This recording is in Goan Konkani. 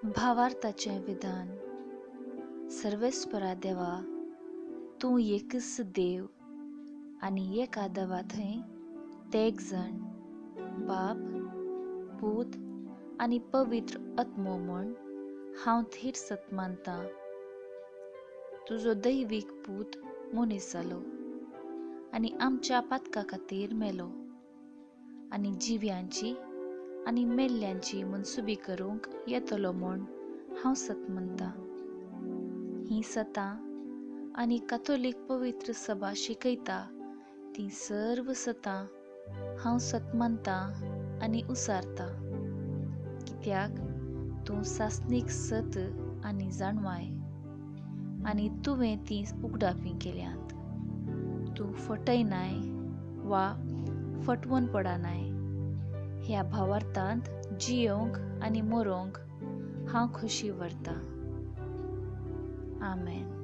भावार्थाचें विधान. सर्वेस्परा देवा, तूं एकच देव आनी एका देवा थंय तेग जाण बाप, पूत आनी पवित्र आत्मो म्हूण हांव थीर सत मानतां. तुजो दैवीक पूत मनीस जालो आनी आमच्या पातका खातीर मेलो आनी जिव्यांची आनी मेल्ल्यांची मनसुबी करूंक येतलो म्हूण हांव सत मानतां. हीं सतां आनी कातोलीक पवित्र सभा शिकयता तीं सर्व सतां हांव सत मानतां आनी उसारतां, कित्याक तूं सासणीक सत आनी जाणवाय आनी तुवें तीं उगडापी केल्यांत. तूं फटयनाय वा फटवून पडनाय. ह्या भावार्थांत जियोंक आनी मरोंक हांव खोशी व्हरतां. आमेन.